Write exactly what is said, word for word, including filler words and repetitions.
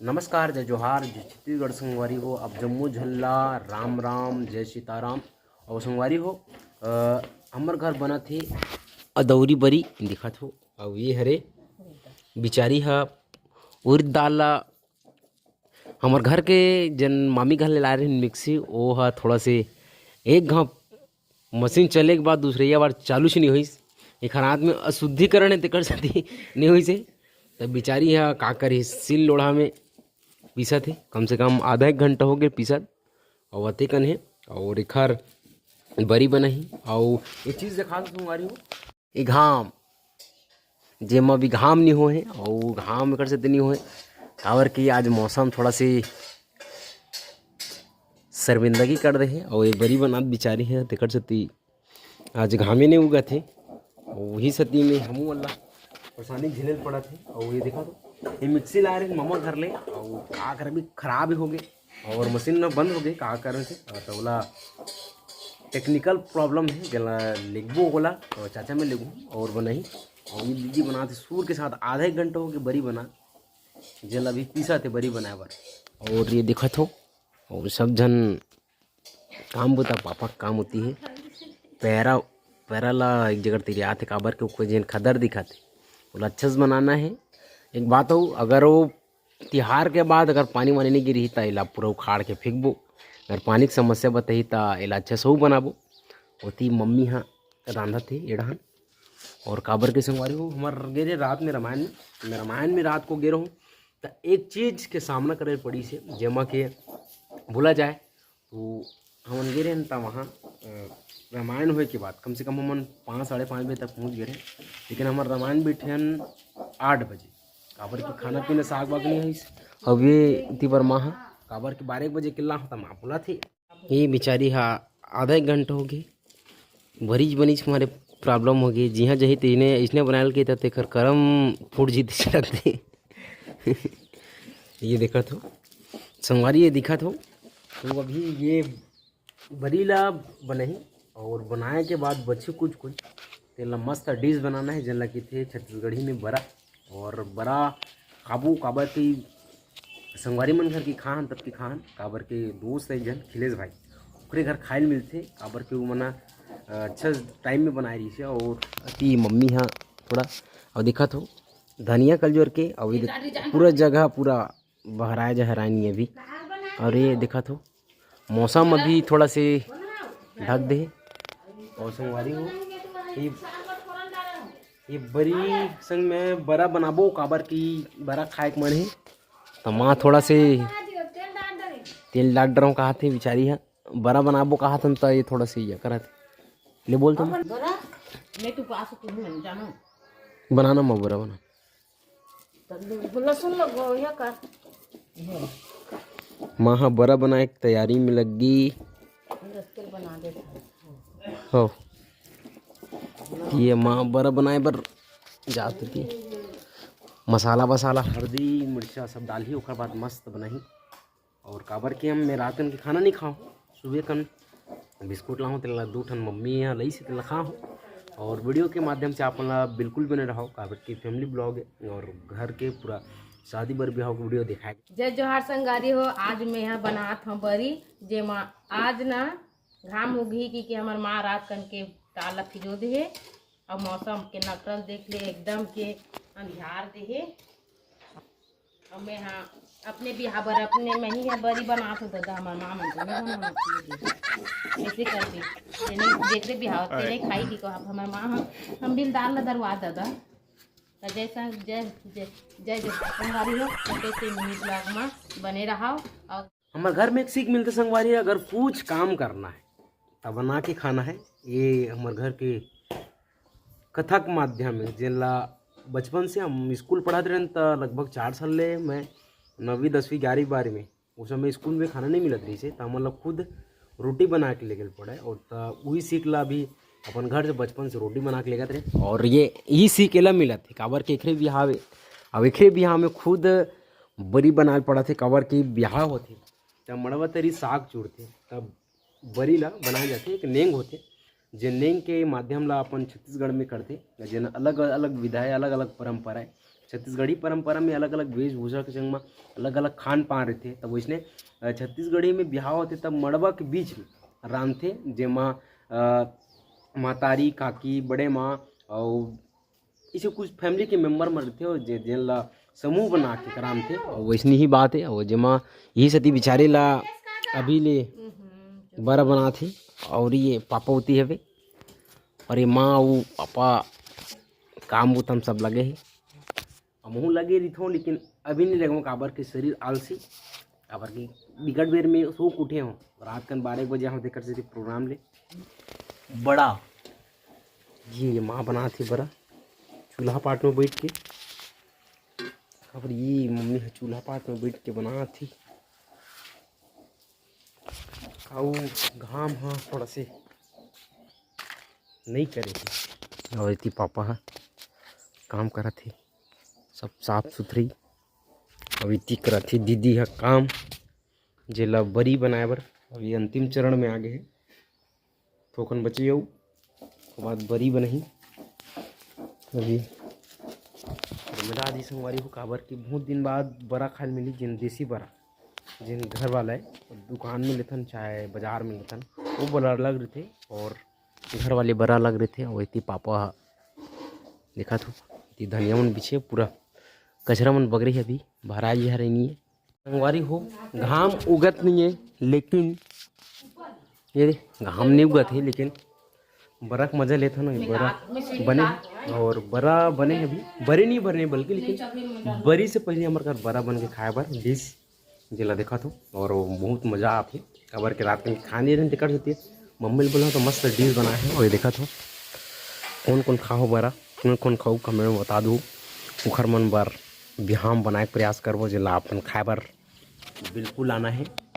नमस्कार, जय जोहार, जय छत्तीसगढ़ संगवारी हो। अब जम्मो झन ला राम राम, जय सीताराम। और संगवारी हो, अ, हमर घर बनत हे अदौरी बरी, दिखत हो। अउ ये हरे बिचारी ह उरिद दाल ला हमर घर के जन मामी घर ले लाए रहिन मिक्सी, ओ ह थोड़ा से एक घांव मशीन चले के बाद दूसरैया बार चालू से नहीं होइस। एखर हाथ में अशुद्धिकरण है, तेकर सेती नहीं होइस हे। तब बिचारी ह का करही, सिल लोढ़ा में पीसत हे। कम से कम आधा एक घंटा हो गए पीसत, अउ अतेकन हे। और एखर बरी बनाही। अउ एक चीज देखा दो संगवारी हो, ये घाम, जेमा भी घाम नहीं हो हे, अउ घाम एकर सेती नहीं हो हे, काबर कि आज मौसम थोड़ा से शर्मिंदगी कर दे हे। अउ ये बरी बनात बिचारी हे, तेकर सेती आज घामे नहीं उगत हे। अउ वही सेती में हमू वाला परेशानी झेले ल पड़त हे। अउ ये देखा तो, ये मिक्सी लाए रहे ममा घर ले, अउ का करबी, खराब ही हो गए। और मशीन न बंद हो गई, का कारण से, अ, तो ओला टेक्निकल प्रॉब्लम है, जेला लिखबो ओला, अ, चाचा में लिखूँ और बनाही। और ये दीदी बनाते सूर के साथ आधा एक घंटा हो गया बरी बना, जेला अभी पीसा थे बरी बनाए बर। और ये दिखत हो, और सब झन काम बुता, पापा के काम होती है। पैरा, पैरा ला एक जगह तिरियात है, काबर के ओकर जेन खदर दिखत है, ओला अच्छा से बनाना है। एक बात हो, अगर वो तिहार के बाद अगर पानी वानी नहीं गिरही, त एला पूरा उखाड़ के फेंकबो। अगर पानी के समस्या बताही, त एला अच्छा से बनाबो। ओती मम्मी ह रांधत हे एड़हन। और काबर के संगवारी हो, हमर गे रहे रात में रामायण में, मैं रामायण में रात को गे रहूँ, त एक चीज के सामना करे पड़ी से, जेमा के बोला जाए, तो हमन गे रहेन, त वहाँ, अ, रामायण होए के बाद कम से कम हमन पाँच, साढ़े पाँच बजे तक पहुँच गए रहेन। लेकिन हमर रामायण बैठेन आठ बजे, काबर कि खाना पीना साग वाग नहीं होइस। अब ये इति बर माँ ह, काबर कि बारह एक बजे किल्ला हो, त माँ बोला थे। ये बिचारी हा आधा एक घंटा हो गए, बरीज बनीज हमारे प्रॉब्लम हो गई। जिहाँ जही तेने इसने बनायल के, त तेकर करम फूट जीत लगते। ये देखत हो संगवारी, ये दिखत हो, तो अभी ये बरी ला बनही और बनाए के बाद बची कुछ कुछ, तेला मस्त डिश बनाना है, जेन ला कहिथे छत्तीसगढ़ी में बरा। और बरा खाबो, काबर कि संगवारी मन घर की खाहन, तब की खाहन, काबर के दोस्त है एक जन खिलेश भाई, ओकरे घर खाए ल मिलथे, काबर के वो मना, अ, अच्छा टाइम में बनाए रही से। और अति मम्मी हा थोड़ा, और दिखत हो धनिया कलजोर के, और ये देख, पूरा जगह पूरा बहराए जहराए नहीं अभी। और ये दिखत हो, मौसम अभी थोड़ा से ढक दे हे। और संगवारी हो, ये, ये बरी संग में बरा बनाबो, काबर की बरा खाए के मन हे। त माँ थोड़ा से तेल डाल डरहूँ कहा थे बिचारी ह, बरा बनाबो कहा थन, त ये थोड़ा से ये करत। ले बोल तुम। बरा? मैं तो पास तुम्हें जानो। बनाना माँ, बरा बना। लसुन लगो या का? माँ ह बरा बनाए के तैयारी में लग गई। बना दे। हो, ये माँ बरा बनाए बर जात थी। मसाला वसाला, हल्दी मिर्चा सब डालही, ओकर बाद मस्त बनाही। और काबर के हम मैं रात कन के खाना नहीं खाऊँ, सुबह कन बिस्कुट लाहूँ, तेला दू ठन मम्मी यहाँ लई से तेला खाहूँ। और वीडियो के माध्यम से आप मन ला बिल्कुल बने रहो, काबर के फैमिली ब्लॉग है और घर के पूरा शादी बर ब्याह के वीडियो दिखाए। जय जोहार संगवारी हो, आज मैं यहाँ बनात हूँ बरी, जेमा आज ना घाम उगही कि, कि हमर माँ रात कन के ताल ला फिजो दे हे। अब मौसम के नखरल देख ले, एकदम के अंधियार दे हे। अब मैं हाँ अपने बिहाव बर अपने मैं ही हाँ बरी बनात हो दादा, हमर माँ मन तो नहीं बनावत हे। ऐसे कर दे, तेने देख ले बिहाव, तेने खाई की कहा हमर माँ, हम हम बिलदार ला दरवा दादा। तो जैसा जय जय जय जय संगवारी हो, तो कैसे मिनी ब्लॉग में बने रहो। और हमर घर में एक सीख मिलते संगवारी, अगर कुछ काम करना है त बना के खाना है। ये हमर घर के कथा के माध्यम है, जेन ला बचपन से हम स्कूल पढ़त रहेन, त लगभग चार साल ले मैं नवीं, दसवीं, ग्यारहवीं, बारहवीं में, उस समय स्कूल में खाना नहीं मिलत रही से, त हमन ला खुद रोटी बना के लेके पड़े। और त वही सीख ला अभी अपन घर से बचपन से रोटी बना के लेगत रहे। और ये यही सीख एला मिलत है, काबर के एकरे बिहाव, अब एकरे बिहाव में खुद बरी बनाए पड़त है, काबर के बिहाव होथे, त मड़वा तरी साग चुरथे, तब बरी ला बनाए जाथे। एक नेंग होथे, जे नेंग के माध्यम ला अपन छत्तीसगढ़ में करथे, जेन अलग-अलग विधा है, अलग-अलग परंपरा है। छत्तीसगढ़ी परंपरा में अलग-अलग वेशभूषा के संग म अलग-अलग खान-पान रहिथे। तब वइसने, अ, छत्तीसगढ़ी में बिहाव होथे, तब मड़वा के बीच में रांधथे, जेमा, अ, महतारी, काकी, बड़े माँ अउ इसे कुछ family के member मन रहिथे, अउ जे-, जेन ला समूह बना के रांधथे। अउ वइसने ही बात हे, अउ जेमा इही सेती बिचारी ला अभी ले बरा बनात हे, अउ ये पापा ओती हवे, अउ ये माँ अउ पापा काम बुता म सब लगे हे। हमहूँ लगे रहिथों, लेकिन अभी नहीं लगों, काबर के शरीर आलसी, काबर के बिकट बेर में सो के उठे हों, रात कन बारह एक बजे हम तेकर सेती program ले। बड़ा, ये, ये माँ बनात हे बरा, चूल्हा पाट में बैठ के, काबर ये मम्मी ह चूल्हा पाट में बैठ के बनात हे। अउ घाम ह थोड़ा से नई करे हे। अउ एती पापा ह काम करत हे, सब साफ सुथरी। अउ एती करत हे दीदी ह काम, जेला बरी बनाए बर। अउ ये अंतिम चरण में आ गे हे, थोकन बचे अउ ओकर बाद बरी बनही। अभी धन्यवाद ही संगवारी हो, काबर कि बहुत दिन बाद बरा खाए ल मिली, जेन देसी बरा, जेन घर वाला हे, दुकान में लेथन चाहे बाजार में लेथन, वो बरा अलग रहिथे अउ घर वाले बरा अलग रहिथे। अउ एती पापा ह देखत हो, एती धनिया मन बिछे, पूरा कचरा मन बगरे हे, अभी भराए हरे नहीं हे। संगवारी हो, घाम उगत नहीं है, लेकिन ये दे, घाम नहीं उगत है, लेकिन बरा के मजा लेथन। बरा बने हे, अउ बरा बने हे, अभी बरी नहीं बने बल्कि, लेकिन बरी से पहले हमर घर बरा बन के खाए बर dish, जेला देखत हो, अउ बहुत मजा आथे। काबर के रात में खाए नहीं रहेन, तेकर सेती मम्मी ल बोला तो मस्त dish बनाए हे। अउ ये देखत हो, कौन कौन खाहो बरा, कौन कौन खाहू, comment में बता दो, उखर मन बर बिहाव बनाए के प्रयास करबो, जेला अपन खाए बर बिल्कुल आना हे।